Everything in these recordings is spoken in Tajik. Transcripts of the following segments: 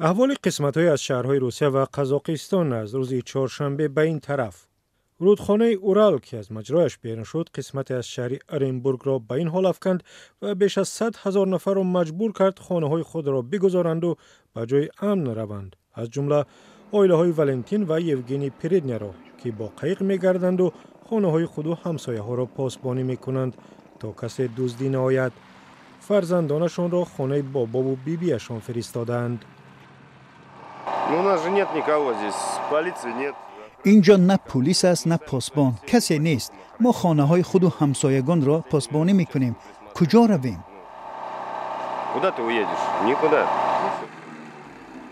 Аҳволи қисматҳое аз шаҳрҳои Русия ва Қазоқистон аз рӯзи чоршанбе ба ин тараф. Рудхонаи Урал, ки аз маҷрояш берун шуд, қисмате аз шаҳри Оренбургро ба ин ҳол афканд ва беш аз 100 000 нафарро маҷбур кард хонаҳои худро бигузоранду ба ҷои амн раванд, аз ҷумла оилаҳои Валентин ва Евгений Передняро, ки бо қайиқ мегарданду хонаҳои худу ҳамсояҳоро посбонӣ мекунанд, то касе дуздӣ наояд. Фарзандонашонро хонаи бобову бибиашон фиристодаанд. Ну, у нас же нет никого здесь, полиции нет. Инҷо на пулис аст, на посбон, касе нест. Мо хонаҳои худу ҳамсоягонро посбонӣ мекунем. Куҷо равем? Куда ты уедешь? Никуда.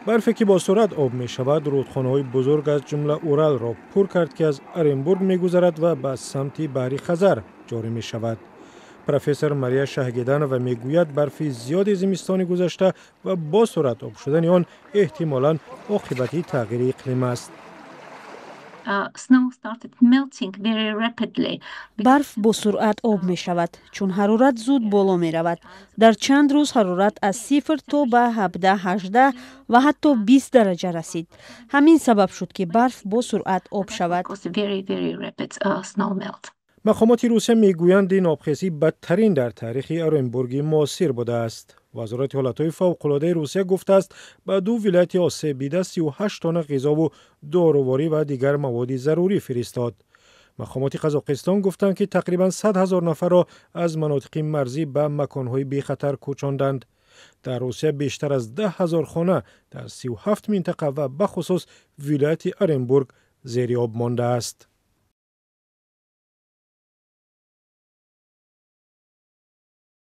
Барфе, ки бо суръат об мешавад, рудхонаҳои бузург, аз ҷумла Уралро пур кард, ки аз Оренбург мегузарад ва ба самти баҳри Хазар ҷорӣ мешавад. Профессор Мария Шаҳгеданова мегӯяд, барфи зиёди зимистони гузашта ва бо суръат об шудани он эҳтимолан оқибати тағйири иқлим аст. Барф бо суръат об мешавад, чун ҳарорат зуд боло меравад. Дар чанд рӯз ҳарорат аз 0 то ба 17, 18 ва ҳатто 20 дараҷа расид. Ҳамин сабаб шуд, ки барф бо суръат об шавад. Мақомоти Русия мегӯянд, ин обхезӣ бадтарин дар таърихи Оренбурги муосир будааст. Вазорати ҳолатҳои фавқулодаи Русия гуфтааст, ба ду вилояти осебдида 38 тонна ғизову доруворӣ ва дигар маводи зарурӣ фиристод. Мақомоти Қазоқистон гуфтанд, ки тақрибан 100 000 нафарро аз манотиқи марзӣ ба маконҳои бехатар кӯчонданд. Дар Русия бештар аз 10 000 хона дар 37 минтақа ва бахусус вилояти Оренбург зери об мондааст.